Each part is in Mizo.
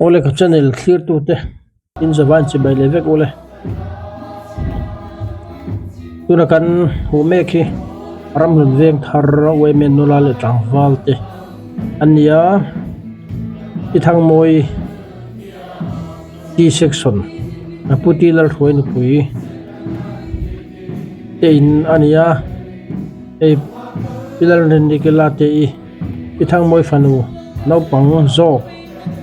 Awle ka channel thlir tute in zavain chibai leh vek ule tuna kan hmuh mek hi ramhlun veng thar uaime nula leh tlangval te an ni a i thangmawi T section a pu T Lalhruai nupui te in a ni a hei Pi Lalrinrikela te i Pi Thangmawi fanu naupang zawk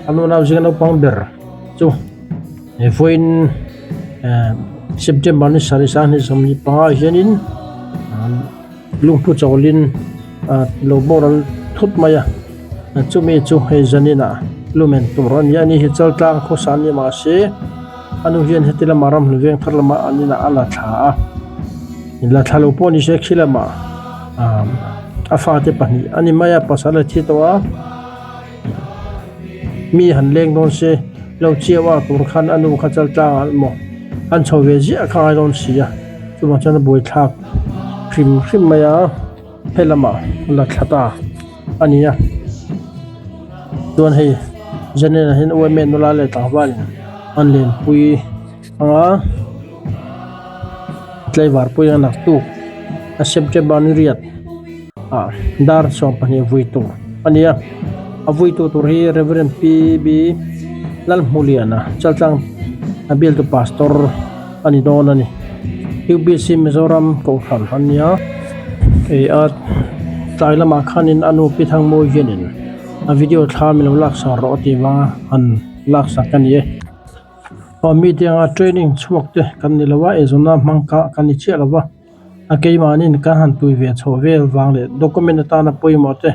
a nu nau zinga naupang ber chu vawiin eh September ni sarih sanghnih sawmhnih panga ah hianin lungphu chawlin ah lo boral thut mai a chumi chu hei zanin ah lumen tur a ni a ni hi chaltlang khawsa an ni mahse a nu hian heti lamah ramhlun veng thar lamah an inah a la thla a la thla lo pawh ni se khi lamah ah a fate pahnih a ni mai a pasal a thi tawh a mi han leng dawn se lo chiau a tur khan a nu kha chaltlang ah emaw an chho ve ziah kha a ngai dawn si a chuvang chuan a buaithlak hrim hrim mai a he lamah la thla ta a ni a chuan hei Janet-a hian uaime nula leh tlangval in an lenpui ang a tlaivar pawh hian naktuk a September ni riat ah dar 12 vui tur a ni a a vui tu tur hi Reverend P B Lalhmuliana Chaltlang a bialtu pastor a ni dawn a ni U B C Mizoram kohhran a nia hei a tlai lamah khanin a nu Pi Thangmawi hianin a video thla min lo laksak rawh a tih vanga han laksak a ni e. Aw mi te anga training chhuak te kan ni lo a eizawnna hmang kha kan ni chiah lo va a keimahniin kan han tui ve chhoh vel vang leh document atana pawimawh te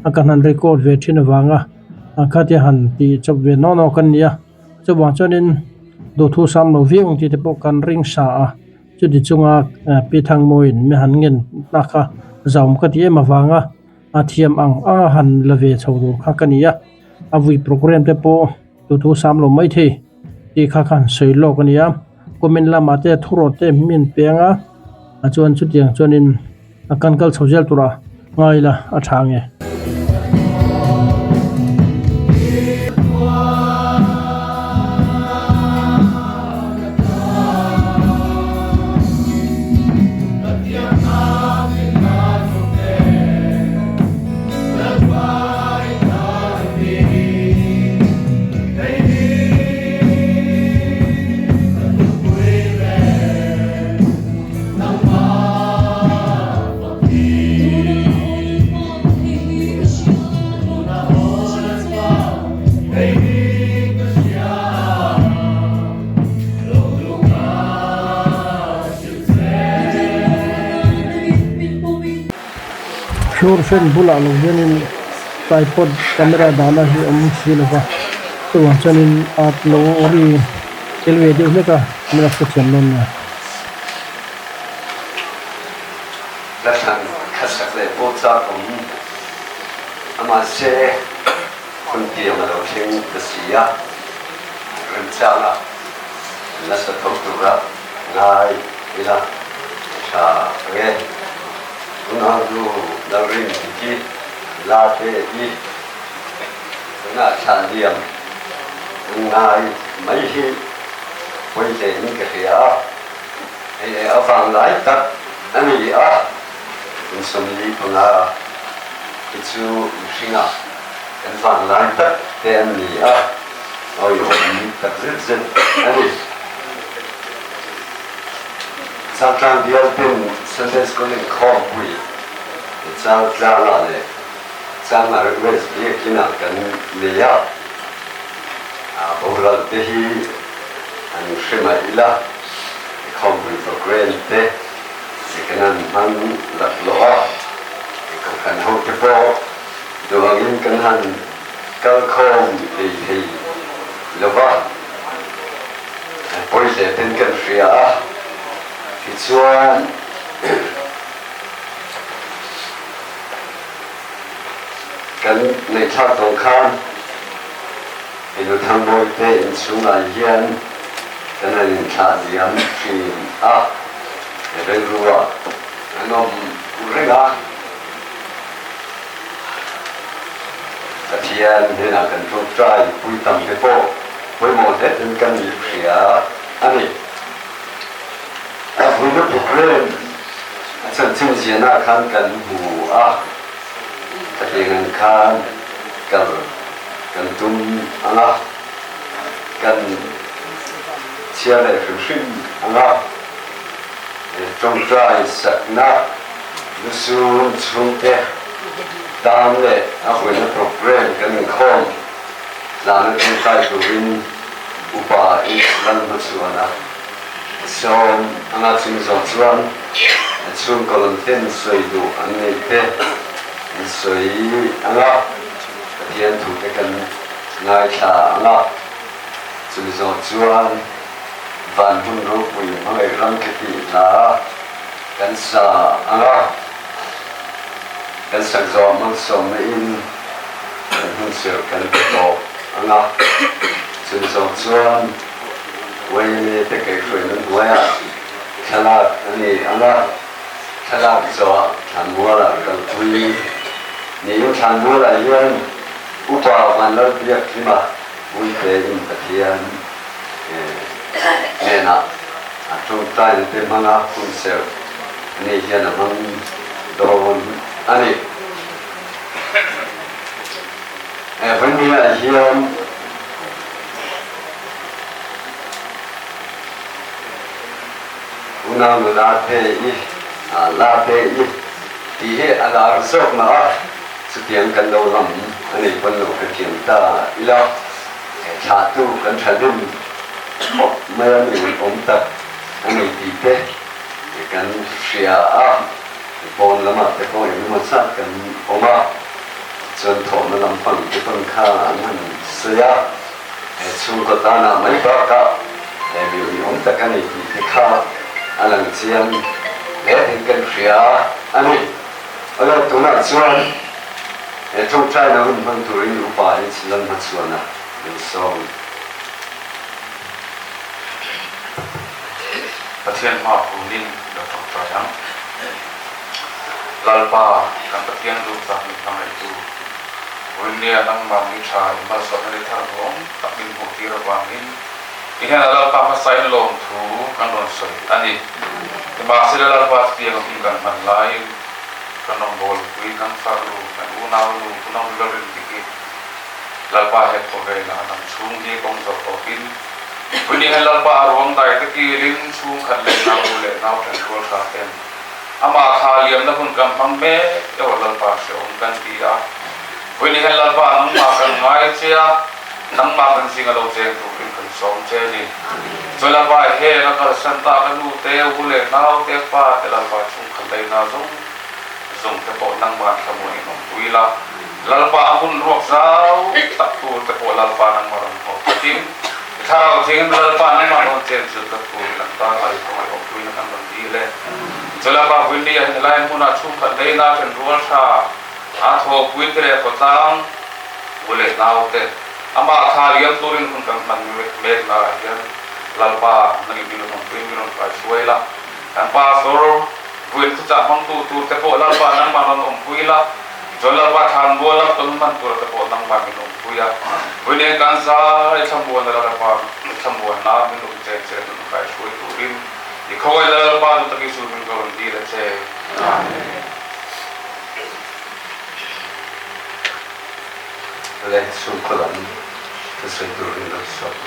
a kan han record ve thin avanga a khatia han tih chawp ve nawk nawk an ni a chuvang chuanin duhthu sam lo viau ang tih te pawh kan ring sa a chuti chunga Pi Thangmawiin mi han ngen ta kha zauhawm ka ti em avanga a thiam ang anga han la ve chho tur kha ka ni a a vui program te pawh. Chu thu sam lo mai thei tih kha khan sawi lawk a ni a comment lamah te thu rawt te min peng a a chuan chutiang chuanin a kan kal chho zel tura ngai ila a tha ang e. Floor fan bulah lo hianin tripod camera dahna hi a awm si lo va chuvang chuanin a lo ri tel ve deuh hlek a camera hrethiam dawn nia. La thlan khasak leh pawh chak awm a mahse hun tiang a lo thleng ta si a, remchanga nasa tho tura ngai ila tha ang e. Unau nu Lalrin Diki la te i tunah thlah liam an ngai mai hi pawi hle in ka hria a, hei e a vanglai tak a ni a, kum 45 hi chu mihringah kan vanglai tak te an ni a, awihawm tak zet zet a ni. Chaltlang bial ten Sunday School inkhawmpui Chaltlangah leh Changmar West Biakinah kan nei a, boral te hi an hre mai ila, inkhawmpui programme te kan han hmang laklawh a, kohhran ho te pawh duh angin kan han kalkhawm thei thei lo va. Pawi hle ten kan hria a, tichuan kan ngaihthlak tawh khan Henu Thangbawi te inchhungah hian kan han inthlah diam thin a, rilru ah an awm reng a. Pathian hnenah kan ṭawngṭai pui tam te pawh pawimawh hle ten kan nih hria a ni. A vuina programme a chanchin zianah khan kan hmu a, khatiang ang khan kal kan tum ang a, kan chhiar leh hrim hrim ang a, ṭawngṭai sakna lusum chhungte tan leh a vuina programme kan inkhawm tlana ṭawngṭai turin upa in lan hmachhuan a. Sawm anga chung zawh chuan a chhungkaw lam ten sawi duh an neih te an sawi anga Pathian thu te kan ngaithla anga chumi zawh chuan van hmun ropui hmangaih ram te tih hla kan sa anga kan sak zawh hmangsawmna in kan hun serh kan pe tawp anga chumi zawh chuan Wayne te kaihhruaina hnuaiah thlalak a ni ang a, thlalak zawhah Thlanmualah kalpui niin Thlanmualah hian Upa Vanlalbiakhlima Puite in Pathian hnenah a tawngtaina te hmanga hun serh a nih hian a hmang dawn a ni. Vawimia hian Unau nula te i la te i tih hi a lar zawk mah a, chutiang kan lo lam a nei pawn lo hrethiam ta ila, thlahtu kan thahnem khawp mai a mi awm tak a ni tih te kan hria a, pawn lamah te pawh engemaw zat kan awm a. Chuan thawhna lampang te pawn kha an han sawi a, he chhungkaw tanah mai bakah he mi uiawm tak a ni tih te kha a lang chiang hle thei kan hria a ni. Awle tunah chuan he tawngtaina hun hmang turin upa hi chhilam hmachhuana min sawm. Pathian hma kunin lo tawngtai ang. Lalpa, kan Pathian duh tak min hmangaihtu, Vawinia nangmah mi tha i malsawmna ni thar nuam tak min hmuh tir avangin i hnenah Lalpa hmasain lawmthu kan rawn sawi a ni. Nimahsela Lalpa chutiang hun kan hman laiin kan rawngbawlpui, kan farnu, kan unaunu, unau nula rin dik hi Lalpa he khawvelah dam chhung hi kawng zawh tawpin Vawinia hian Lalpa a ruang dai te kilin chhungkhat leh nau leh nau then rual hra ten Amah kha liamna hun kan hmang mek erawh Lalpa hrehawm kan ti a. Vawiin hian Lalpa nangmah kan ngai che a, nangmah kan zinga lo cheng turin kan sawm che a ni. Chuan Lalpa heng a kalsan ta ka nu te, u leh nau te, pa te Lalpa chhungkhat leina zawng zawng te pawh nangmah thlamuan in awmpui la. Lalpa a hun ruak zau tak tur te pawh Lalpa nangmah rawn hnawh khatin i thlarau thingin Lalpa nangmah rawn chen chilh ka tur kan tan a i khawngaih awmpuina kan rawn dil e. Chu Lalpa Vuini ah helai hmunah chhungkhat leina then rual tha a thawhpui te leh khawtlang u leh nau te amah thla liam turin hun kan hman mek na ah hian Lalpa nang i min rawn awmpui min rawn kai hruai la kan pastor Vuin thuchah hmangtu tur te pawh Lalpa nangmah rawn awmpui la. Chuan Lalpa thlanmual a tawn hman tur te pawh nangmah min awmpui a, vawiin kan zai thlamuan a Lalpa thlamuanna min awm chen chen nun kai hruai turin i khawngaih la Lalpa nu takin chu min ka rawn dil a che. Amen. Le chhungkaw lam thusawi turin lo sawm.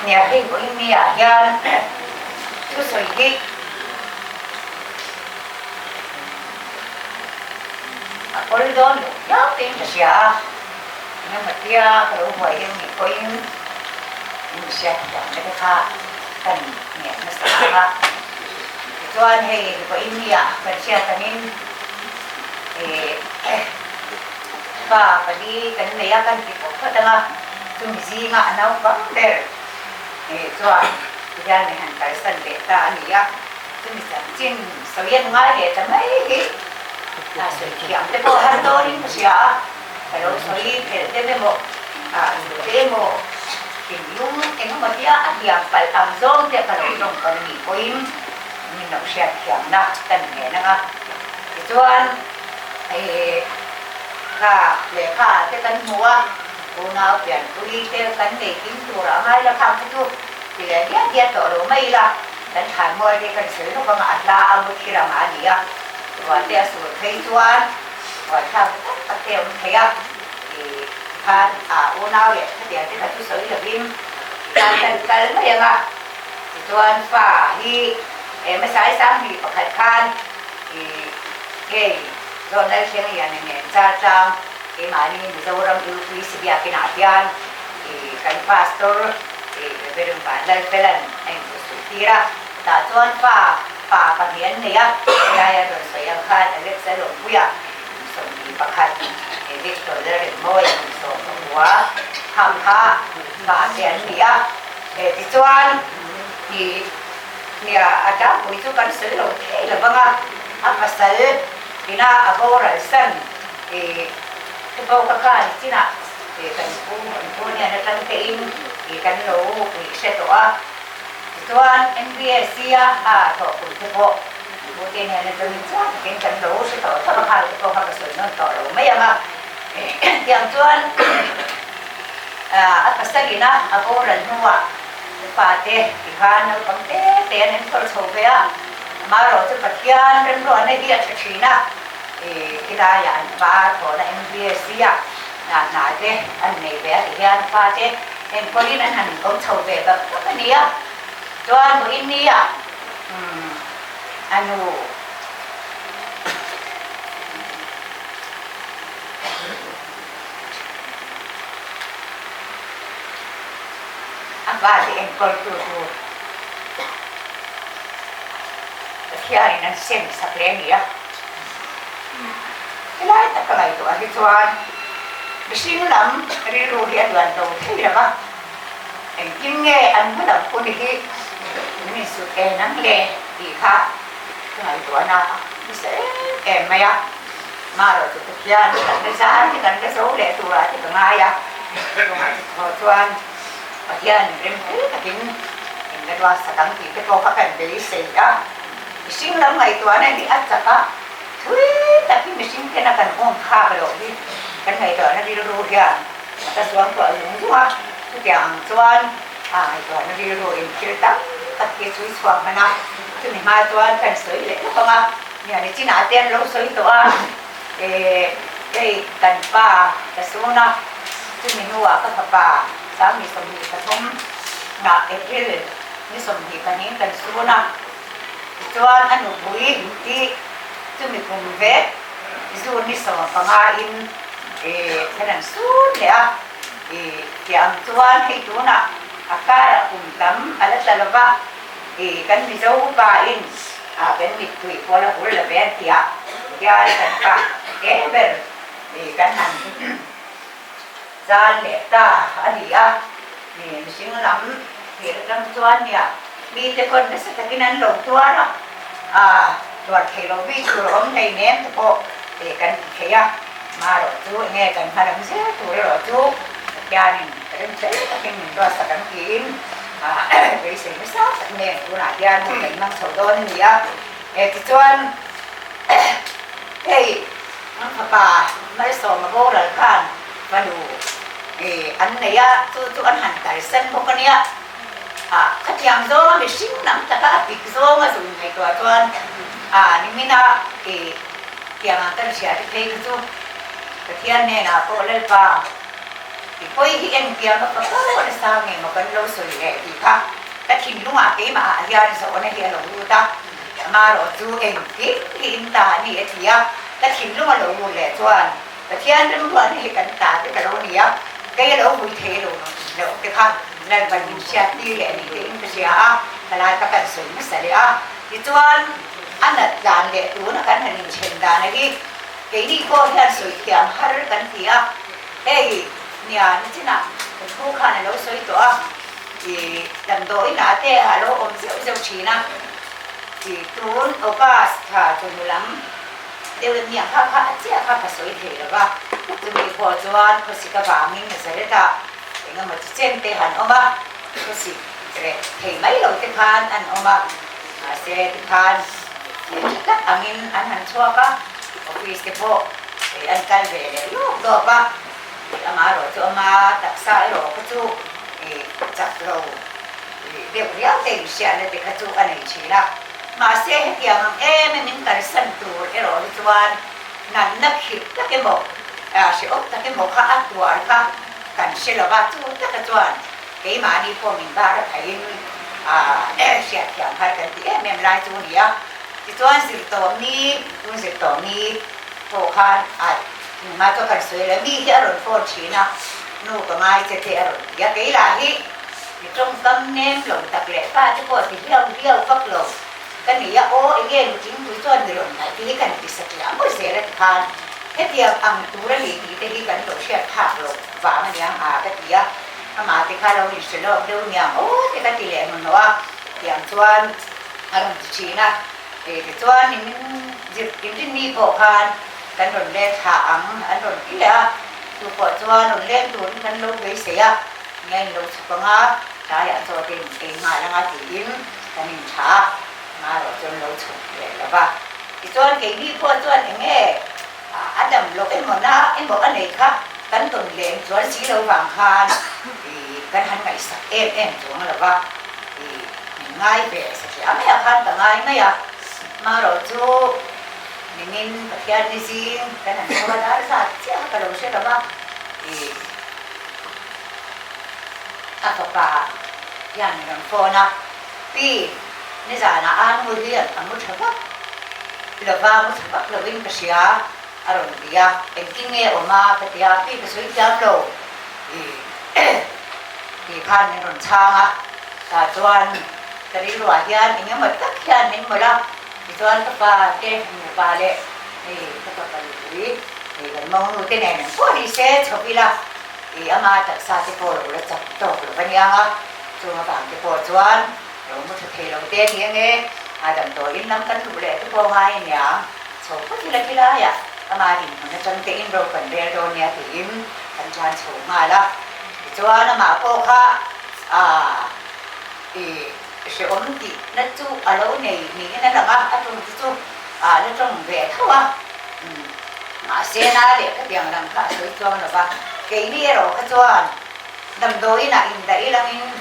Nia hei vawiin mi ah hian thusawi hi a kawl dawn loh viau tein ka hria a, engemaw tia ka lo buai deuh nih pawhin min hriat thiamna te kha kan ngiat nasa ang a. Tichuan hei vawiin mi ah kan hriat angin ih pa pali kan nei a kan ti phawt phawt ang a, chumi zinga a naupang ber ih chuan tihian min han kalsan leh ta a ni a, chumi chanchin sawi an ngai leh ta mai hi a sawi thiam te pawh har dawnin ka hria a. Ka lo sawi phelh deuh emaw, ah inru emaw, thinlung engemaw tia a hliam palh ang zawng te ka lo tawng ka nih pawhin min lo hriat thiamna ka ni ngei nang a. Tichuan, hei kha lehkha te kan hmu a, unau pianpui te kan nei kim turah a ngai la khang te chu ti leh diat diat tawh lo mai ila, kan thlanmual te kan sawi lawk anga a hla a mu thil ang a ni a, ruah te a sur phei chuan ruahthlak tak tak te a awm thei a, ti khan a unau leh khatiang te kha chu sawi lovin tikhan kan kal mai ang a, tichuan fa hi hmasai sanghnih pakhat khan i hei zawn Lalthleng Liana nen Chaltlang keimahni Mizoram UPC biakinah hian i kan Pastor i Reverend Vanlalfela'n a inpawhsuih tir a, tah chuan fa pa pahnih an nei a, helai a rawn sawi ang khan Alex a lawmpuia kum 21 i Victor Lalrinmawia kum 16 kham kha fa te an ni a, tichuan i Nia, a tlangpui chu kan sawi lo thei lo vang a, a pasal ina a boral san i thubo ka khan chinah i kan pu an pu hnen atang te in i kan lo ui hre tawh a. Tichuan NBSC a a thawhpui te pawh an pu te hnen atangin chiang takin kan lo hre tawh tho a, khal te pawh kha ka sawi nawn tawh lo mai ang a. Tiang chuan a pasal ina a boral hnuah Fate ti khan naupang te te an enkawl chho ve a, amaherawh chu Pathian remruahna hi a tha thin a, i khilaiah an pa thawhna MBSC ah hna hna te an nei ve a ti hian fate enkawlin an han awm chho ve bak bak a ni a, chuan vawiin nia umm a nu. A fate enkawltu chu Pathianin an sem sak leh a ni a. Helai taka ngaihtuah hi chuan mihring lam rilru hi a luan lo thei lo va, engtin nge an hma lam hun hi min insut en ang le tih kha ka ngaihtuahna a nasa em em mai a. Marawh chu Pathian kan la zar hi kan la zo leh turah te ka ngai a, chungah chu thaw chuan Pathian rem fel takin min la ruat sak ang tih te pawh kha kan beisei a. Mihring lam ngaihtuahna hi a chak a, thui tak hi mihring tena kan awm phak loh hi kan ngaihtuahna rilru hian a ka zuang tawh zung zung a, chutiang ang chuan a ngaihtuahna rilru in thil tam tak hi a chhui chhuak hman a, chumi hma chuan kan sawi leh lawk ang a. Nia ni chinah te an lo sawi tawh a, eh hei kan pa ka sun a, chumi hnuah ka fapa 2023 ah April ni 22 kan sun a, tichuan a nupui hi chumi kum vek June ni 15 in eh kan han sun leh a, eh tiang chuan hei tunah a karah kum tam a la tla lo va. I kan Mizo upa in a kan mittui pawl a hur lo ve an ti a, hian kan pa te ber i kan han zan leh ta a ni a, i mihring lam thlir atang chuan nia mite pawn nasa takin an lo tuar a, a tuar thei lo bik tur a awm hlei nem te pawh i kan ti thei a, marawh chu enge kan hma lam zel tur erawh chu Pathianin remchel takin min ruatsak ang tiin. Beisei hmasa tak nen tunah hian hun kan hmang chho dawn a ni a, tichuan hei an fapa Malsawma boral khan fanu an nei a, chu chu an han kalsan bawk a nia, khatiang zawnga mihring lam taka a pik zawnga zun ngaihtuah chuan nimina tiang ang kan hria te phei kha chu Pathian hnenah pawh Lalpa I pawi hi engtiang a fak lo a nasa nge maw kan lo sawi leh tih kha ka thinlungah keimah ah hian zawhna hi a lo lut a, amaherawh chu engkim hi in ta a ni a ti a, ka thinlung a lo lut leh chuan Pathian remruatna hi kan ta te ka lo ni a, kei a lo vui thei lo loh te kha Lalvan min hriat tir leh a ni te in ka hria a, ka lai kha kan sawi hmasa leh a, tichuan a nat dan leh tuna kan han inchen dan a hi keini pawh hian sawi thiam har kan ti a. Hei, nia nichinah ka thu khan a lo sawi tawh a, i damdawiinah te a lo awm zeuh zeuh thin a, i tun August thla chawhnu lam Deuh em nia kha kha a chiah kha ka sawi thei lo va, chumi pawh chuan khawsik avangin Nazareth-ah eng emaw chi chen te han awm a, khawsik reh thei mai lo te khan an awm a, mahse tikhan thil tha tak angin an han chhuak a, office te pawh an kal ve leh lawk lawk a, amaherawh chu ama taksa erawh kha chu chak lo deuh riau te inhriatna te kha chu a nei thin a. Mahse, hetiang ang em em in kalsan tur erawh hi chuan natna khirh tak emaw, hrehawm tak emaw kha a tuar kha kan hre lo va, chu taka chuan keimahni pawh min bar a thaiin hriatthiam har kan ti em em lai chu a ni a. Tichuan zirtawmni, tun zirtawmni pawh khan a engmah chu kan sawi lo, mi hi a rawn phone thin a, nu ka ngai che te a rawn ti a, kei lah hi Mi tawngkam nem lo tak leh pa te pawh ti hliau hliau vak lo ka ni a, aw enge nutling pui chuan mi rawn ngaih te hi kan ti satliah mawi zel a ti khan hetiang ang tur a ni tih te hi kan lo hriat phak loh vang a niang a ka ti a, amah te kha lo inhre lawk deuh niang aw te ka ti leh hnuhnawh a, tiang chuan a rawn ti thin a, tichuan in inrinni pawh khan kan rawn leng thlah ang an rawn ti leh a, chu pawh chuan rawn leng turin kan lo beisei a. Nge in lo chhuk ang a, tlaiah chaw te in ei nghal ang a tiin kan in tha a, marawh chuan lo chhuk leh lo va. Tichuan keini pawh chuan eng nge a dam loh emaw na emaw a nei kha kan tawn lem chuan si lo vang khan kan han ngaihsak em em chuang lo va, min ngai ve satliah mai ah khan ka ngai mai a, marawh chu nimin Pathian ni zing kan han tho a dar zat chiah kha ka lo hre lo va. A fapa hian min rawn phone a, Pi, nizanah a nu hi a mu tha vak lova, mu tha vak lovin ka hria a rawn ti a, engtin nge awm a ka ti a, Pi ka sawi thiam lo tih khan min rawn chhang a, tah chuan ka rilruah hian eng emaw tak hian min mawlh a, tichuan ka pa te nupa leh ka fapa nupui Hei kan mawngnu te nen ang pawh ni se chhawp ila i ama taksa te pawh lo la chak tawk lo va niang a, chung avang te pawh chuan lo mu tha thei lo te ni ange, a damdawiin lam kan luh leh te pawh ngai aniang, chho phawt ila khilaiah ama dinhmun atang te in ro kan rel dawn nia tiin kan tlan chho nghal a, tichuan amah pawh kha aah i hrehawm tihna chu a lo nei niin a lang a, a tawng te chu a la tawng ve tho a. Mahse na leh ka tiang lam kha a sawi chuang lo va, keini erawh kha chuan damdawiin ah indaih ilangin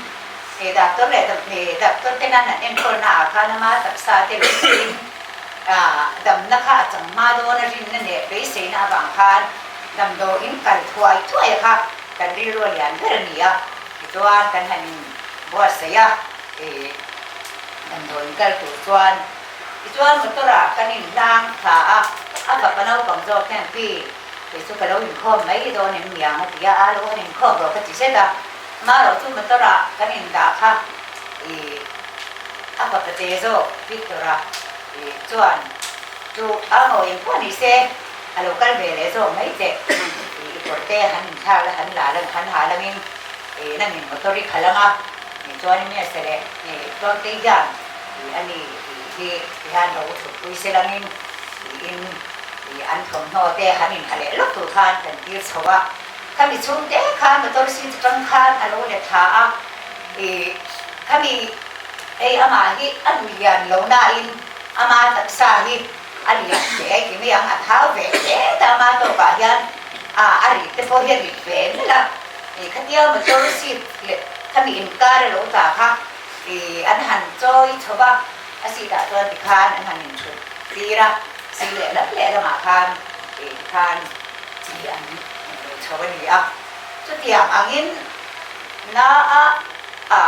he doctor leh he doctor ten an han enkawlna ah khan ama taksa te lo sawiin damna kha a chang hma dawn a rinna leh beiseina avang khan damdawiin kal thuai thuai a kha kan rilru a lian ber a ni a, tichuan kan han inbuatsaih a, damdawiin kal tur chuan. Tichuan motor ah kan inhlang thla a, a fapa naupang zawk hian Pi, kei chu ka lo inkhawm mai dawn em niang a ti a, a lo han inkhawm rawh ka ti zet a, marawh chu motor ah kan indah kha i a fapa te zawk Victor a i chuan chu a ngawi eng pawh ni se a lo kal ve leh zawk mai teh i i kawr te han inthlak la han la lang han ha langin i nangin motor i khalh ang a, tichuan i mese leh i Tluangtei hian Tih a ni tih hi tihian lo thutpui se langin tiin an thawmhnaw te han inha leh lawk tur khan kan tir chho a. Khami chhungte khan motor seat atang khan a lo let thla a, ih khami hei amah hi a lian lo nain ama taksa hi a lian hle ti mai ang, a thau ve hle ta ama tawkah hian a a rit te pawh hi a rit ve nalh a, ih khatia motor seat leh khami inkar a lo tla kha I an han chawi chho va, a seat ah chuan tikhan an han inthut tir a, sir lehlam lehlamah khan i tikhan i an lo chho a ni a. Chutiang angin na a a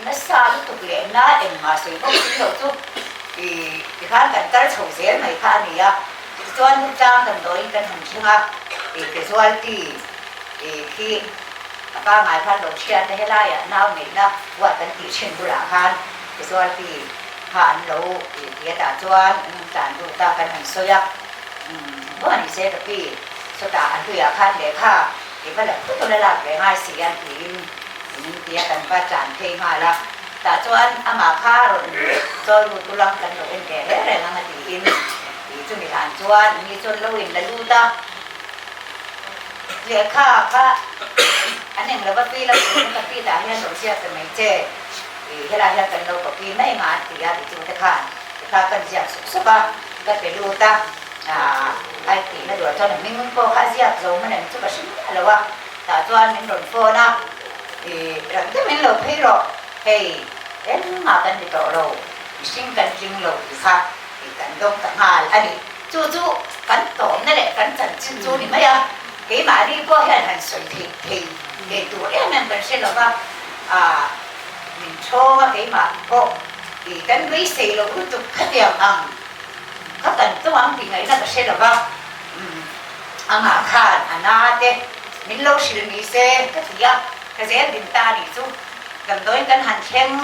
nasa lutuk leh na engmah sawi bawk si loh chu i tikhan kan kal chho zel mai kha a ni a. Tichuan hutlang damdawiin kan han thleng a, i casualty i khi A pangai khan lo thian te helaiah nau neihna buat kan tih thin bulah khan casualty kha an lo ti a tah chuan an han tlan lut a kan han sawi a, umm engpawh a ni se ka pi sawtah a hluiah khan lehkha i va la phut ula lak ve ngai si a tiin min ti a kan va tlan phei nghal a, tah chuan amah kha rawn chawi lut ula kan lo en ve reng reng ang a tiin. Chumi hlan chuan ni chuan lo in la lut a, lehkha kha an eng lova pi lo tur ka pi tah hian lo ziak ta mai che, ih helai hian kan lo copy mai ang a an ti a ti chu te khan lehkha kan ziak sup sup a, ka pe lut a, ah ai tih na duah chuan a hming pawh kha a ziak zo man an chu ka hre miah lo a, tah chuan min rawn phone a, ih rang deuh in lo phei rawh, hei engmah kan ti tawh lo, mihring kan tling lo tih kha. Tih kan dawng ta nghal a ni. Chu chu kan tawmna leh kan chanchin chu ni mai a, keimahni pawh hian han sawi theih thei ngei tur em em kan hre lo va, ah min thawng a keimah pawh tih kan beisei loh lutuk khatiang ang kha kan tum ang tih ngaihna ka hre lo va, umm amah khan a na te min lo hrilh ni se ka ti a, ka zel din ta a nih chu damdawiin kan han thleng.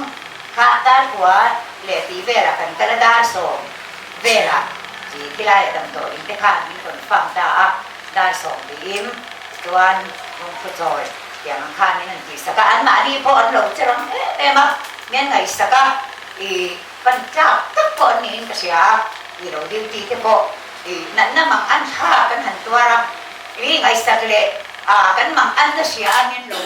Kha dar kua leh tih velah kan kal a, dar sawm velah tih khilaiah damdawiin te khan min rawn fam ta a, dar sawm tiin chuan lungphu chawi tiang ang khan min rawn tihsak a, anmahni pawh an lo che rang em em a, min ngaihsak a, ih pan tlak tak pawh an niin ka hria a, ih lo duty te pawh ih natna mang an thla kan han tuar a, ih ngaihsak leh ah kan mang an na hria a min lo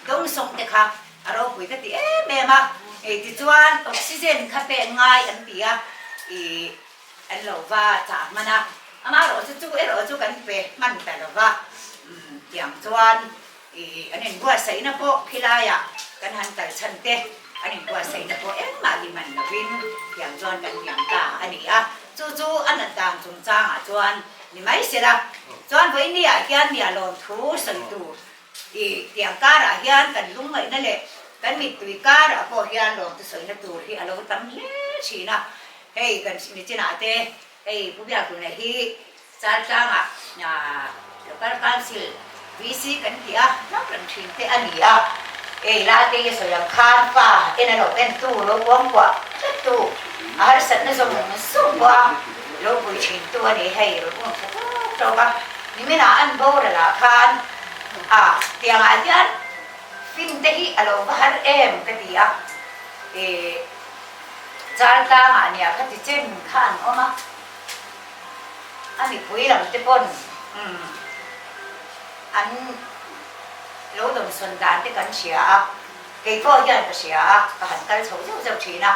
dawngsawng te kha. A ropui ka ti em em a, ei tichuan oxygen kha pek ngai an ti a, ih an lo va chah hman a, amaherawh chu chu erawh chu kan pe hman ta lo va, umm tiang chuan ih an inbuatsaihna pawh khilaiah kan han kal chhan te an inbuatsaihna pawh engmah hi hman lovin tiang chuan kan liam ta a ni a, chu chu a nat dan chungchangah chuan ni mai sela, chuan vawinia hian mialawm thu sawi tur I tiang karah hian kan lungngaihna leh kan mittui karah pawh hian lawmte sawina tur hi a lo tam hle thin a. Hei kan nichinah te hei Pu Biakhluna hi Chaltlangah Local Council VC kan ti a, hlauh reng thin te a ni a. Hei la te i sawi ang khan fa en a lo entu, lo kuangkuah tlattu, a harsatna zawng zawng pawh a lo pui thintu a ni. Hei rawn um tha tawk tawk a, niminah an boralah khan A, tiangah hian fin te hi a lo va har em ka ti a, e Chaltlangah nia kha ti chen kha an awm a, a mipui lam te pawn umm an lo dawmsawn dan te kan hria a, kei pawh hian ka hria a, ka han kal chho zeuh zeuh thin a,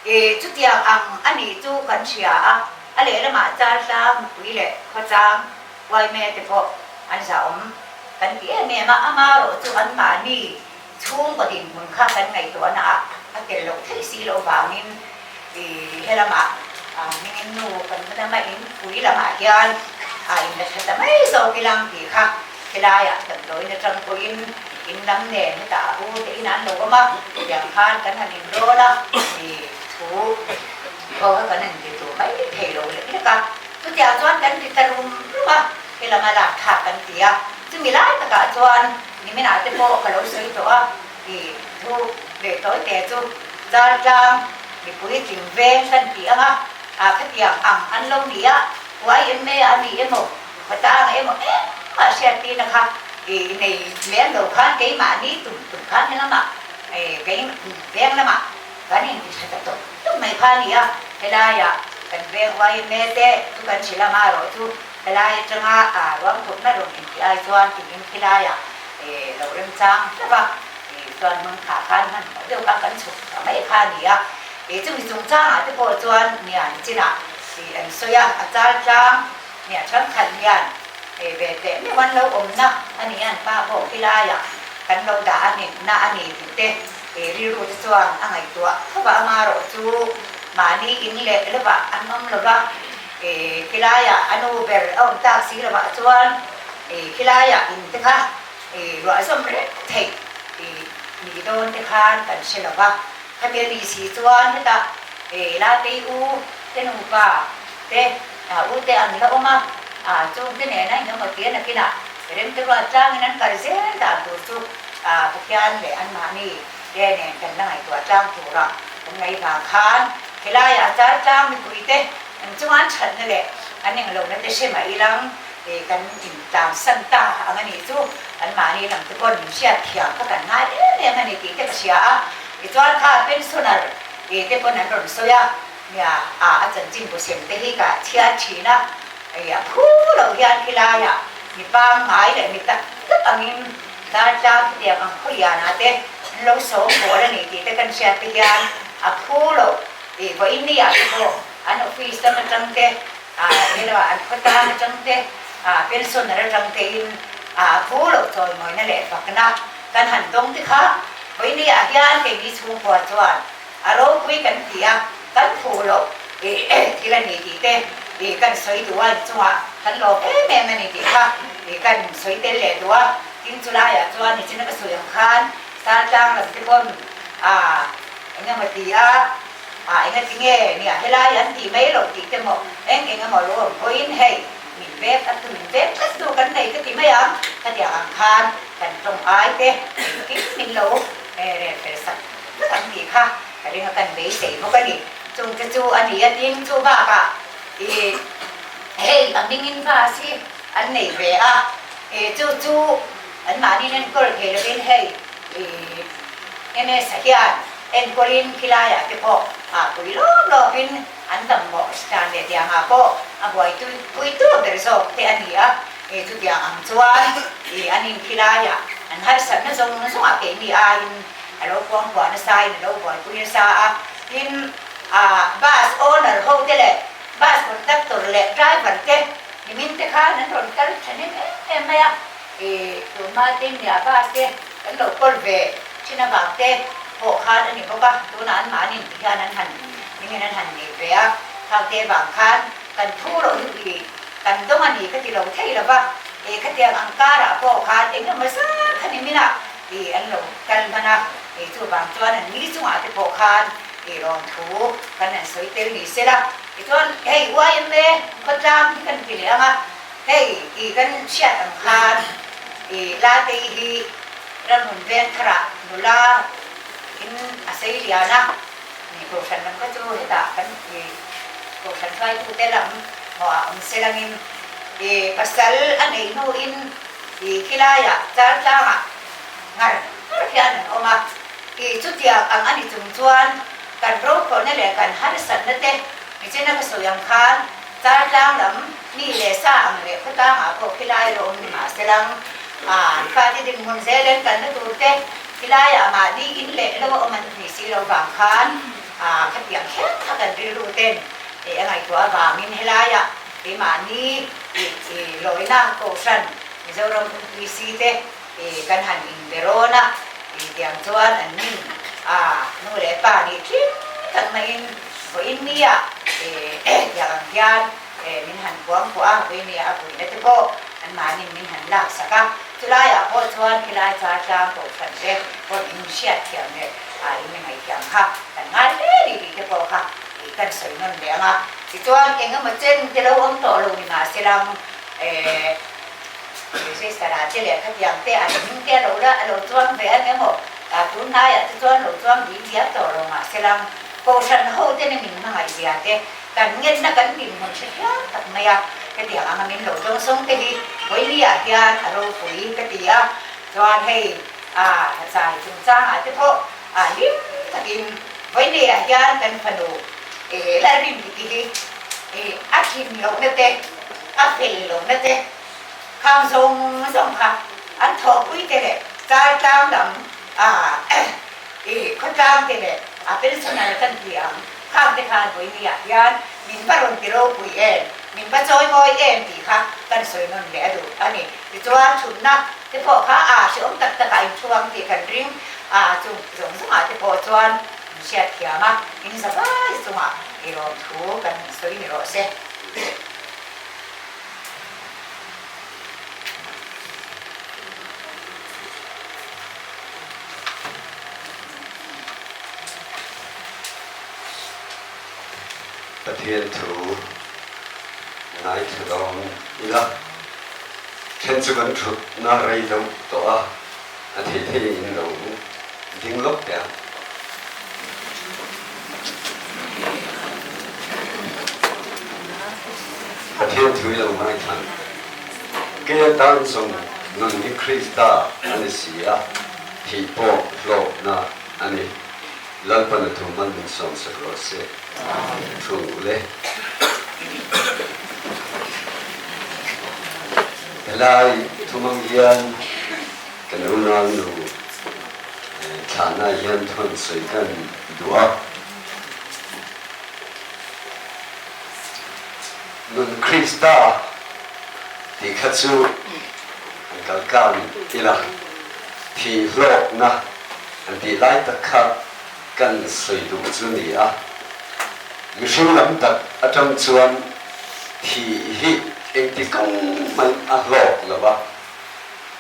e chutiang ang a nih chu kan hria a, a lehlamah Chaltlang mipui leh khawchang Uaime te pawh an zahawm kan ti em em a, amarawh chu anmahni chhungkaw dinhmun kha kan ngaihtuahna ah a tel loh theih si loh vangin helamah hmingin nu kan lama in pui lamah hian a in la tha ta mai zawk ilang tih kha helaiah damdawiin atang pawhin in lam nen hetah a u te in an lo awm a, tiang khan kan han inrawl a, thu pawh kha kan han ti tur mai thei lo lek lek a. Chutiang chuan kan ti ta rum rum a, helama lak thlak kan ti a, chumi lai takah chuan niminah te pawh ka lo sawi tawh a, ih thu leh tawi te chu Chaltlang mipui tling veng kan ti ang a, ah khatiang ang an lo ni a, YMA a ni emaw, Khawtang emaw engmah hriat tina kha ih nei lem lo khan keimahni tum tum khan helamah ih kei veng lamah Kan inti tha ta tawp tawp mai kha a ni a, helaiah kan veng YMA te chu kan hrilh a, marawh chu helai atanga ruangkhawpna rawn inti ai chuan tiin khilaiah lo remchang hlauh a, chuan hmang thah khan hmanhmawh deuh khan kan chhuk ta mai kha a ni a. Chumi chungchangah te pawh chuan nia nichinah an sawi a, a chal tlang nia thenkhat hian ve teh meuh an lo awmna a ni a, an pa pawh khilaiah kan lo dah a nihna a ni tih te. He rilru te chuan a ngaihtuah tho va, amarawh chu mahni in leh lovah an awm lo va, khilaiah a nu ber a awm tak si lovah chuan khilaiah in te kha ruah zawm reng theih ni dawn te khan kan hre lo va. Khami a ni si chuan hetah Latei u te nupa te u te an la awm a, chung te nena engemaw tia nakinah remte ruat tlangin an kal zel dan tur chu Pathian leh anmahni te nen kan la ngaihtuah tlang tura kan ngaih vang khan helaiah Chaltlang mipuite an chunga an thatna leh an englohna te hre mai ilang kan intlansan ta ang a nih chu anmahni lam te pawn min hriat thiam kha kan ngai em em a ni tih te ka hria a. Tichuan kha pensioner te pawn an rawn sawi a. Nia, a a chanchinbu sem te hi ka chhiar thin a, hei a phu lo hian khilaiah mi pangngai leh mi tak tak angin dartlang khitiang ang khawliana te an lo sawm bawl a ni tih te kan hriat te hian a phu lo tih vawiin ni ah te pawh an office lam atang te emaw an khawtlang atang te pensioner atang te in a phu lo chawimawina leh fakna kan han dawng te kha vawiin ni ah hian keini chhungkua chuan A ropui kan ti a, kan phu loh ih thil a ni tih te ih kan sawi duh a, inchungah kan lawm em em a ni tih kha ih kan sawi tel leh duh a. Tin chulaiah chuan nichina ka sawi ang khan Sartlang lam te pawn ah eng emaw ti a, ah eng ati nge nia helai an tih mai loh tih te maw eng eng emaw lo awm pawhin hei min vek a tu min vek tlat tu kan nei ka ti mai ang, khatiang ang khan kan tawng ai te engkim min lo rel fel sak. Vek an tih kha ka ring a kan beisei bawk a ni. Chung te chu a ni a tin chu bakah ih hei a hmingin bus hi an nei ve a, ih chu chu an mahniin enkawl thei lovin hei ih MS a hian enkawlin khilaiah te pawh ah pui lawp lawpin an dam mawh dan leh tiangah pawh a buaitui pui tur ber zawk te a ni a, ih chutiang ang chuan ih an inkhilaiah an harsatna zawng zawngah keini aiin A lo kuangkuah nasa in a lo buaipui nasa a, tin ah bus owner ho te leh bus conductor leh driver te nimin te khan an rawn kal tha nem em em mai a, ih tunhma te nia bus te kan lo kawl ve thin avang te pawh khan a ni bawk a, tunah an mahni ti hian an han nimin an han nei ve a, khang te vang khan kan thu loh hi ih kan dawng a ni ka ti lo thei lo va, ih khatiang ang karah pawh khan eng emaw zat kha nimin ah Tih an lo kal hman a, kei chuvang chuan an ni chungah te pawh khan tih rawn thu kan han sawi tel ni se la. Tichuan hei YMA khawtlang hi kan ti leh ang a, hei tih kan hriat ang khan ih Latei hi ramhun veng tharah nula in a sei lian a, ni kohhran lam kha chu hetah kan ih kohhran hruaitute lam hmuah awm se langin ih pasal a neih hnuin Ih khilaiah Chaltlangah ngar ngar hian an awm a, ih chutiang ang a ni chung chuan kan rokhawlhna leh kan harsatna te nichina ka sawi ang khan Chaltlang lam mi leh sa ang leh khawtlangah pawh khilai lo awm ni mah se lang an fate dinhmun zel en kalna tur te khilaiah mahni in leh lo a awm an ni si lo vang khan khatiang kher kha kan rilru ten ih a ngaihtuah avangin helaiah Keimahni ih lawina Kohhran Mizoram UPC te ih kan han inbe rawn a, ih tiang chuan an nin a nu leh pa nih tling tak maiin vawiin nia ih tiang ang hian min han puang pawh a, vawiin nia a vuina te pawh anmahnin min han lak sak a, chulaiah pawh chuan khilai Chartlang Kohhran te pawh in hriat thiam leh in ngaithiam kha kan ngai hle ni tih te pawh kha ih kan sawi nawn leh ang a. Tichuan eng emaw chen te lo awm tawh lo ni mahse lang eh register ah te leh khatiang te an hming te a lo la a lo chuang ve ang emaw ah tun hnaiah te chuan lo chuang ding diam tawh lo mahse lang kohhran ho te nen min hmangaih zia te kan ngenna kan dinhmun hre thiam tak mai a hetiang anga min lo dawng sawng te hi vawinia hian a ropui ka ti a chuan hei ah zai chungchangah te pawh ah hlim takin vawinia hian kan fanu He Lalrin titi hi a thin lohna te, a fel lohna te, khang zawng zawng kha an thawhpui te leh Chaltlang lam i khawtlang te leh a pensioner kan ti ang khang te khan vawinia hian min va rawn ti ropui em, min va chawi mawi em tih kha kan sawi nawn leh a duh a ni. Tichuan thutna te pawh kha a hrehawm tak takah inthuang tih kan ring a, chung zawng zawngah te pawh chuan Min hriat thiam a, in za vai chungah i rawm thu kan sawi ni rawh se. Pathian thu ngaithla dawng ila, then chu kan thutna rei deuh tawh a. A theih theih in lo ding lawk teh ang. Pathian thu i lo ngaithla. Kei atan zawng nun hi Krista a ni si a, thih pawh hlawkna a ni. Lalpan a thu man min sawm sak rawh se. Thu le. Helai thumang hian kan unau nu thlahna hian thu an sawi kan duh a. Nun Krista tih kha chu an kal kang ila thih hlawkna an tih lai tak kha kan sawi duh chu ni a. Mihring lam tak atang chuan thih hi engti kawng hmanh a hlawk lo a,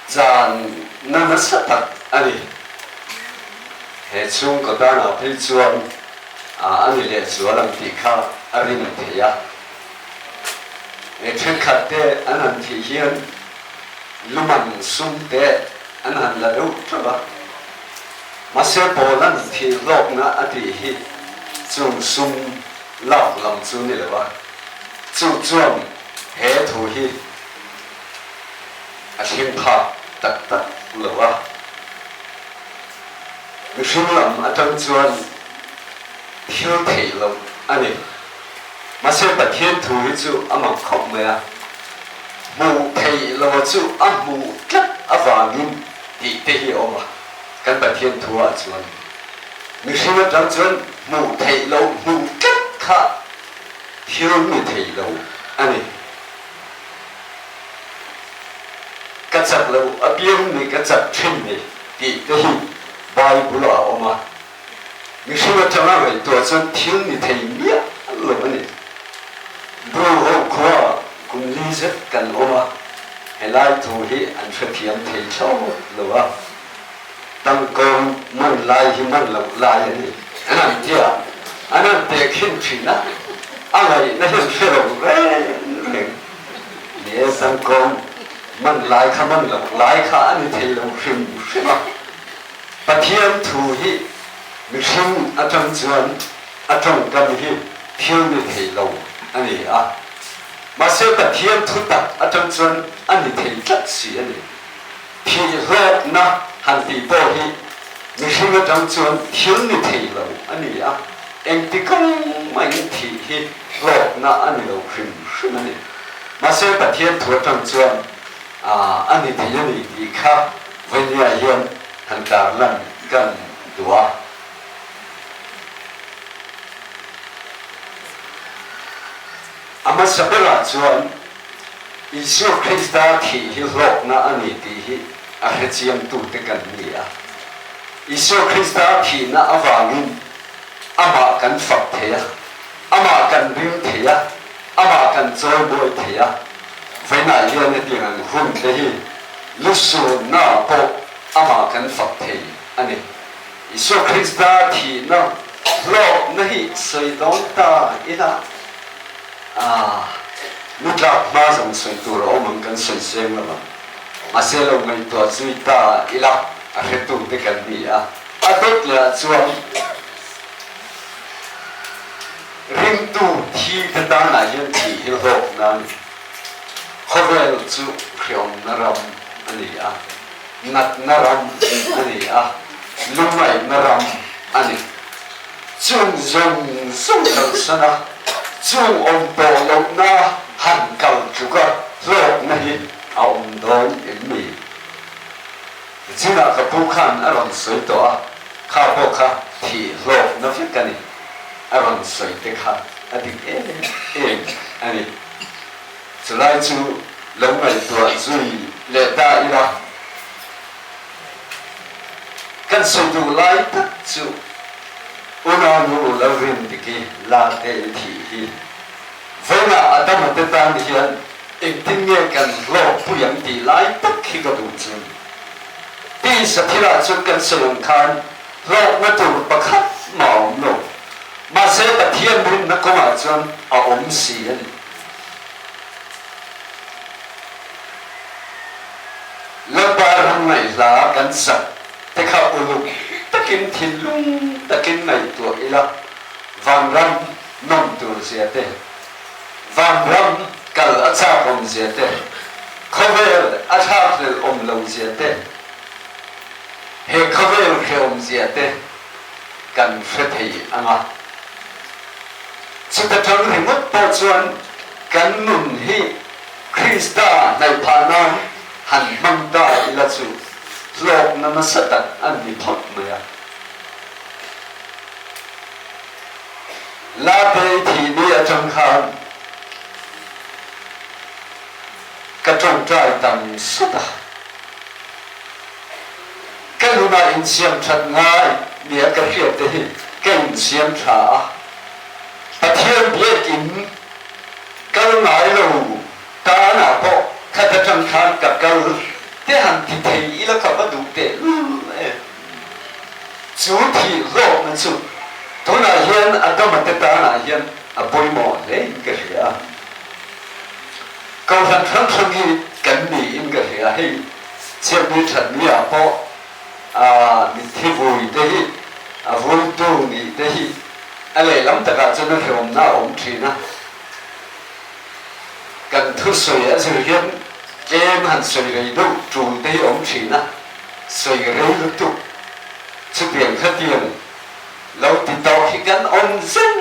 chan na nasa tak a ni. He chhungkaw tanah phei chuan a ni lehzual ang tih kha a rin thei a. He thenkhat te an han thih hian luman sum te an han la deuh teuh a. Mahse Paula'n thih hlawkna a tih hi chung sum lak lam chu ni lo a, chu chuan he thu hi a thleng phak tak tak lo a. Mihring lam atang chuan thil theih loh a ni. Mahse Pathian thu hi chu a mak khawp mai a, hmuh theih lo chu a hmuh tlat avangin tih te hi a awm a, kan Pathian thu ah chuan mihring atang chuan hmuh theih loh hmuh tlat kha thil ni thei lo a ni. Ka chak loh apiang ni ka chak thin ni tih te hi Bible ah a awm a, Mihring atanga ngaihtuah chuan thil ni thei miah lo a ni. Bru ho khua kum li zet kan awm a, helai thu hi an hrethiam thei thlawt lo a, tangkawng man lai hi man loh lai a ni an han ti a, an han tehkhin thin a, a ngaihna hi an hre lo reng reng. Ni e, tangkawng man lai kha man loh lai kha a ni thei lo hrim hrim a. Pathian thu hi mihring atang chuan a tawngkam hi thil ni thei lo a ni a, mahse Pathian thu tak atang chuan a ni thei tlat si a ni. Thih hlawkna han tih pawh hi mihring atang chuan thil ni thei lo a ni a, engti kawng mahin thih hi hlawkna a ni lo hrim hrim a ni. Mahse Pathian thu atang chuan a ni thei a ni tih kha Vawihnia hian han tarlan kan duh a. A hmasa berah chuan Isua Krista thih hi hlawkna a ni tih hi a hrechiangtute kan ni a. Isua Krista thihna avangin amah kan fak thei a, amah kan ring thei a, amah kan chawimawi thei a. Vawiinah hian hetiang ang hun te hi lusunna pawh amah kan fak thei a ni. Isua Krista thihna hlawkna hi sawi dawn ta ila, ah, nutlak hma zawng sawi tur a awm ang kan sawi seng lo ang. Mahse lo ngaihtuah zui ta ila a hretu te kan ni a. A dawt leh ah chuan Ringtu thi te tanah hian thih hi hlawkna a ni. Khawvel chu hreawmna ram a ni a, natna ram a ni a, lungaihna ram a ni. Chung zawng zawng kalsan a, chung awm tawh lohna han kal tluka hlawkna hi a awm dawn em ni? Nichinah ka pu khan a rawn sawi tawh a, kha pawh kha thih hlawkna vek a ni. A rawn sawi te kha a dik em em a ni. Chulai chu lo ngaihtuah zui leh ta ila, kan sawi duh lai tak chu Unau lo rin diki la te i thih hi. Vawiinah Adama te tan hian engtin nge kan hlawk pui ang tih lai tak hi ka duh chu. Tisa thilah chuan kan sawi ang khan Hlawkna tur pakhat mah a awm lo. Mahse Pathian rinna kawngah chuan a awm si a ni. Lalpa ram ngaihhla kan sak te kha uluk takin thinlung takin ngaihtuah ila, vanram nawm tur zia te, vanram kal a chak awm zia te, khawvel a thlakhlelh awm lo zia te, He khawvel hrehawmzia te. kan hre thei ang a. Chuta tang ringawt pawh chuan kan nun hi Krista hnaih phah nan han hmang ta ila chu hlawkna nasa tak a ni phawt mai a. Latei thih ni atang khan ka tawngtai tam sut a. Ka nunah insiam that ngai nia ka hriat te hi ka insiam tha a. Pathian biakin kal ngai lo tanah pawh khat atang khan ka kal te han ti thei ila ka va duh teh lul em. Chu thih hlawkna chu tunah hian Adama te tanah hian a pawimawh hle in ka hria a. Kohhran hrang hrang hi kan niin ka hria. Hei chhiatni thatni ah pawh mitthi vui te hi a vuitu nih te hi a lehlam takah chuan a hrehawmna a awm thin a. Kan thusawi a zir hian tlem han sawi rei deuh tul te hi a awm thin a. Sawi rei lutuk chutiang khatiang lo ti tawh hi kan awm zen.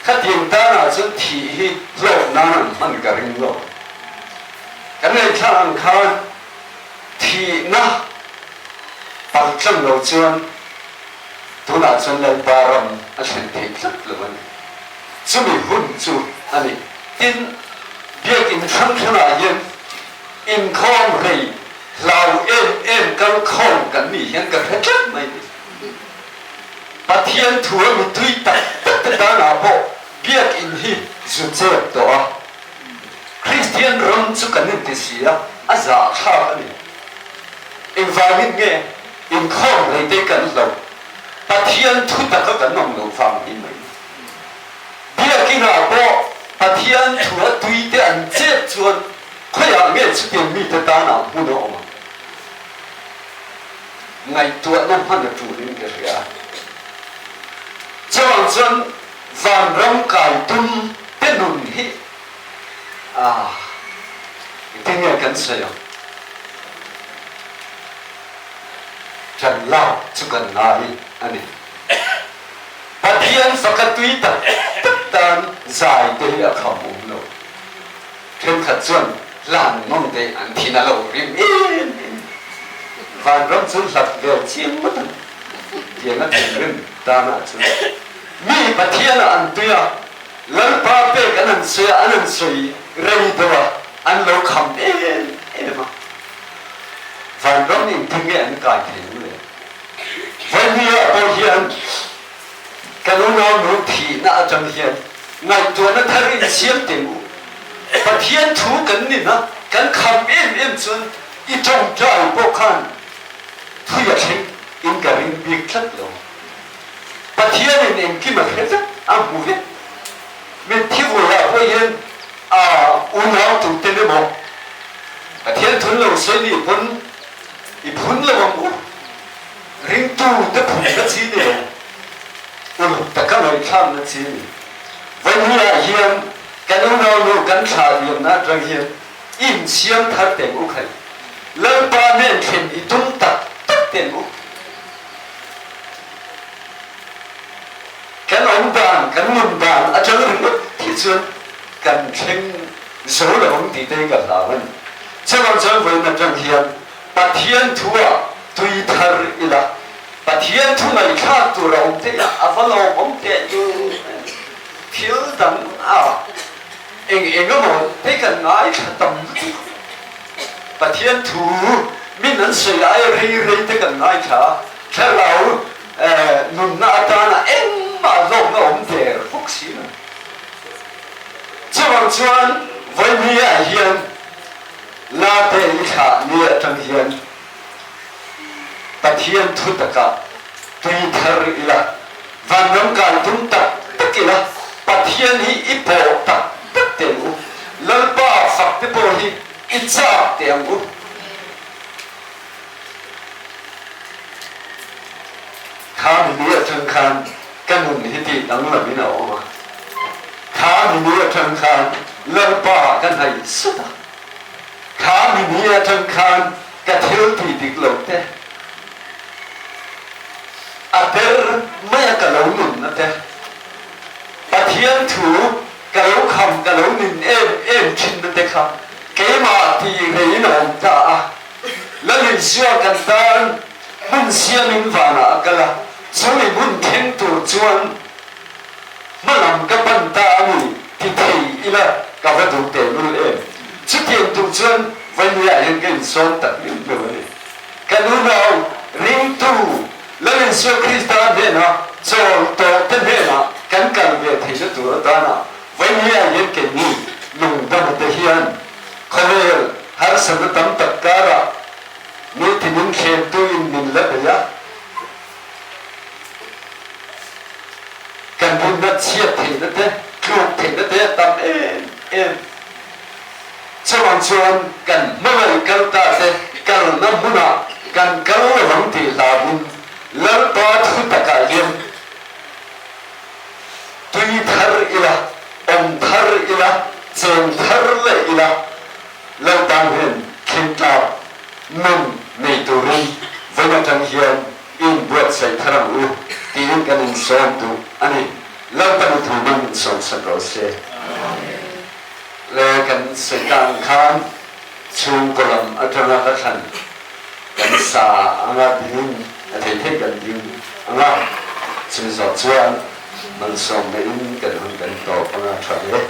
Khatiang tanah chuan thih hi hlawk nan an hman ka ring lo. Kan ngaihthlak ang khan thihna paltlang lo chuan tunah chuan Lalpa ram a thlen thei tlat lo a ni. Chumi hun chu a ni. Tin, biakinn hrang hrangah hian Inkhawm rei hlau em em kal khawm kan nih hian ka hre tlat mai ni. Pathian thu a mitui tak tak te tanah pawh biakinn hi zu chep tawh a. Kristian ram chu kan inti si a, a zahthlak a ni. Engvangin nge inkhawm rei te kan hloh? Pathian thu taka kan awm loh vang hi mai ni. Biakinah pawh Pathian thu a tui te an chep chuan Khawiah nge chutiang mite tanah hmun a awm ang? Ngaihtuahna hman a tulin ka hria. Chuvang chuan vanram kai tum te nun hi ah engtin nge kan sawi ang? Ṭan lak chu kan ngai a ni. Pathian faka tui tak tak tan zai te hi a kham awm lo. Thenkhat chuan hlan nawm te an thin a lo rim em em. Vanram chu hlat vel chiang ngawt ang tiang a thinrim tanah chuan mi Pathian ah an tui a, Lalpa pek an han sawi a, an han sawi rei deuh a, an lo kham em em a. Vanram engtin nge an kai thei ang le? Vawihnih ah pawh hian Kan unau nu thihna atang hian ngaihtuahna thar in siam teh u. Pathian thu kan nin a, kan kham em em chuan i tawngtai pawh khan thui a thleng in ka ring bik tlat lo. Pathian in engkim a hre vek, a hmu vek. Mitthi vuaiah pawh hian a unau tuten emaw Pathian thun lo sawi nih pawn i phun lo ang u. Ringtu te phun na chi ni lo, uluk taka ngaihthlak na chi ni. Vawihnih ah hian kan unaunu kan thlah liamna atang hian i insiam thar teng u khai. Lalpa nen thlen i tum tak tak teng u. Kan awm dan, kan nun dan atang ringawt hi chuan kan thleng zo lo ang tih te hi ka hlau a ni. Chuvang chuan vawiin atang hian Pathian thu ah tui thar ila, Pathian thu ngaihthlak tur a awm theih a, a va lawmawm teh lul em. Thil dang ah eng eng emaw te kan ngaithla tam lutuk. Pathian thu min an sawi aia rei rei te kan ngaithla a, thlarau nunna atana engmah hlawkna awm der bawk si lo. Chuvang chuan vawiin ah hian La te i thlah ni atang hian Pathian thu takah tui thar ila, vanram kai tum tak tak ila, Pathian hi i pawh tak tak teh ang u, Lalpa fak te pawh hi i chak teh ang u. Kha mini atang khan ka nun hi tih danglam in a awm a, kha mini atang khan Lalpa ka hnaih sut a. Kha mini atang khan ka thil tih dik lo te a der. maia ka lo nunna te, Pathian thu ka lo kham ka lo nin em em thinna te kha keimah tih reiin a awm ta a. Lal Isua kan tan hmun siamin vanah a kal a, chumi hmun thleng tur chuan hmalam ka pan ta a ni ti thei ila ka va duh tehlul em. Chutiang tur chuan Vainia hian ka insawm tak meuh meuh a ni. Kan unau ringtu Lal Isua Krista hnena chawl tawhte hnenah kan kal ve theihna tur atana Vainia hian keini lungdama te hian khawvel harsatna tam tak karah nitinin thlemtuin min la bei a. Kan rinna chhiat theihna te, tluk theihna te a tam em em. Chuvang chuan kan hmangaih kal ta te kalna hmunah kan kal lovang tih hlauhin Lalpa thu takah hian tui thar ila, awm thar ila, cheng thar leh ila, Lalpa hian thleng tlak nun nei turin vawi atang hian i inbuatsaih thar ang u tiin kan insawm duh a ni. Lalpan i thu man min sawmsak rawh se. Le kan sawi ta ang khan chhungkaw lam atanga hla thlan kan sa anga dingin a thei thei kan ding anga chumi zawh chuan malsawmna in kan hun kan tawp anga tha hle.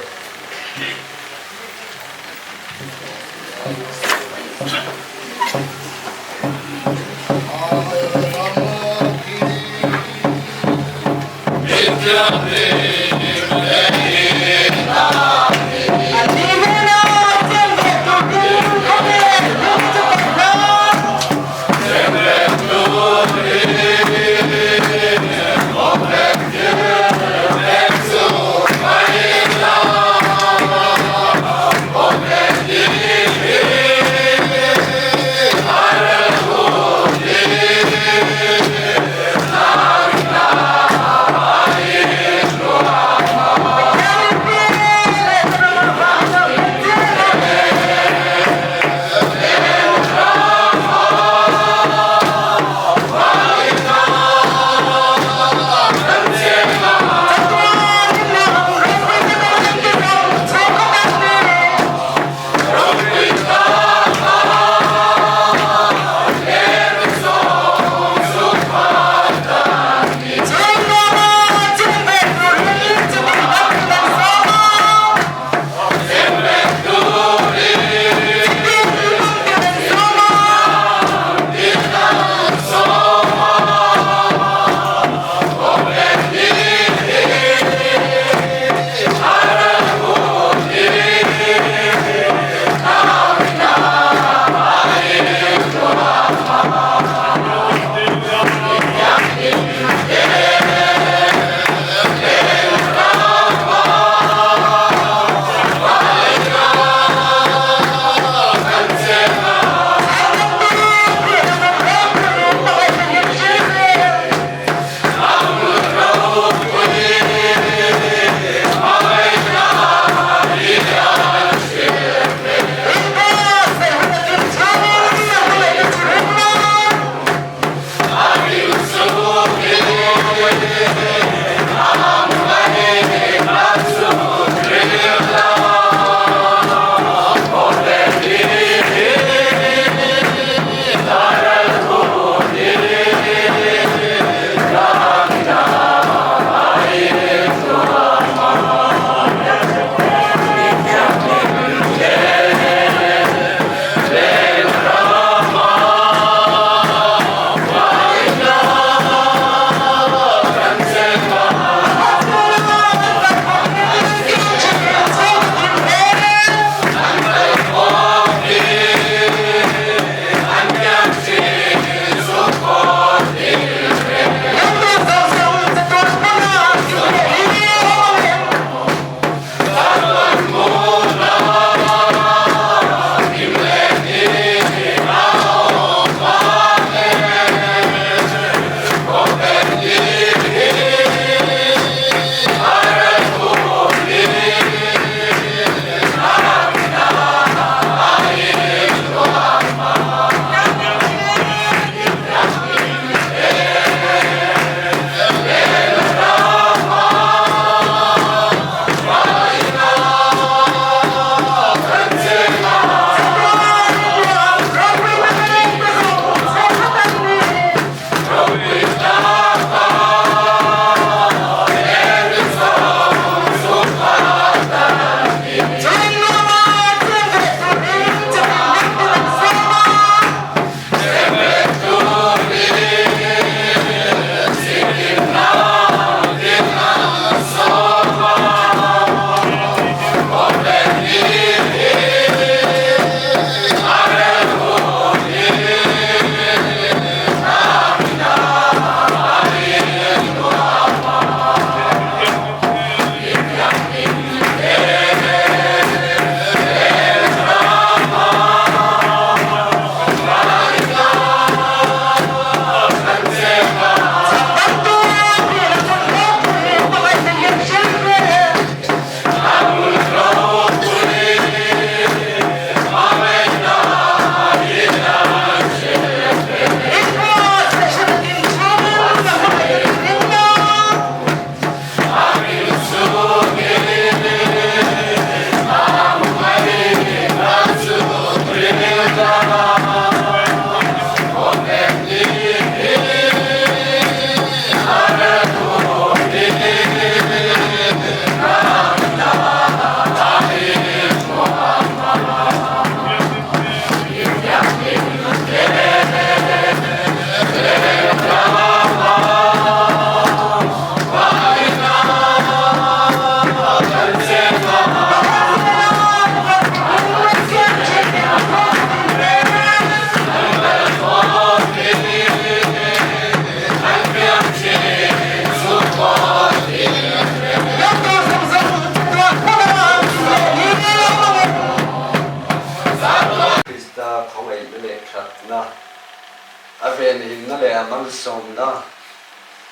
venhimna leh a malsawmna,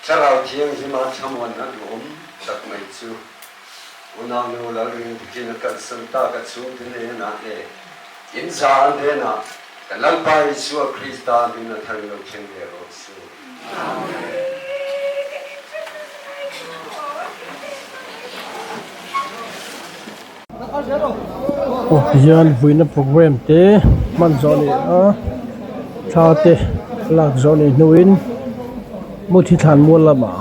Thlarau Thianghlima thlamuanna duhawm tak mai chu Unaunu Lalringdikin a kalsan tak a chhungte hnenah leh in za a hnenah kan Lalpa Isua Krista hming a thar lo thleng leh rawh se. Aw tihian vuina program te hman zawh a ni a thla te lak zawh a nih hnuin muthi thlan mual lamah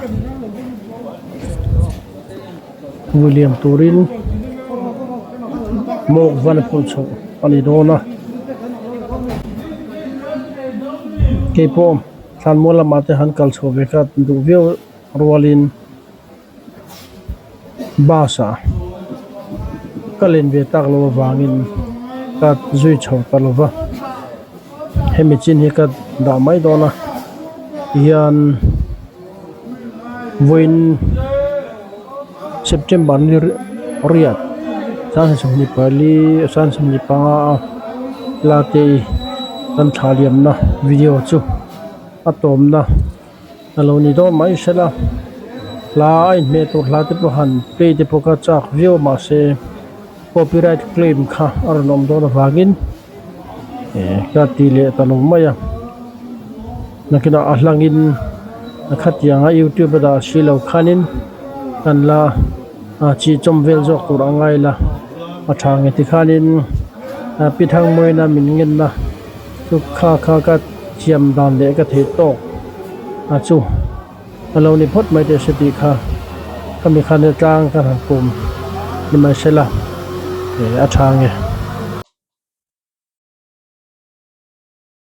vui liam turin mawk van a phurh chhoh a ni dawn a keipawh thlan mual lamah te han kal chhoh ve kha duh viau rualin. Bus ah ka len ve tak loh avangin ka zui chho ta lo va hemi chin hi ka dah mai dawn a tihian vawiin September ni riat 24 25 a late i kan thla liamna video chu a tawmna. A lo ni dawn mai sela hla a inhmeh tur hla te pawh han play te pawh kha chak viau mahse copyright claim kha a rawn awm dawn avangin eh ka ti leh ta lo mai a nakinah a hlangin a khatianga youtube a dah si lo khanin kan la chi chawm vel zawk tur a ngai la a tha nge tikhanin pi Thangmawina min ngenna. Chu kha kha ka thiam dan leh ka theih tawk a chu a lo ni phawt mai teh se tih kha khami khan he tlang ka han kum ni mai se la eh a tha nge.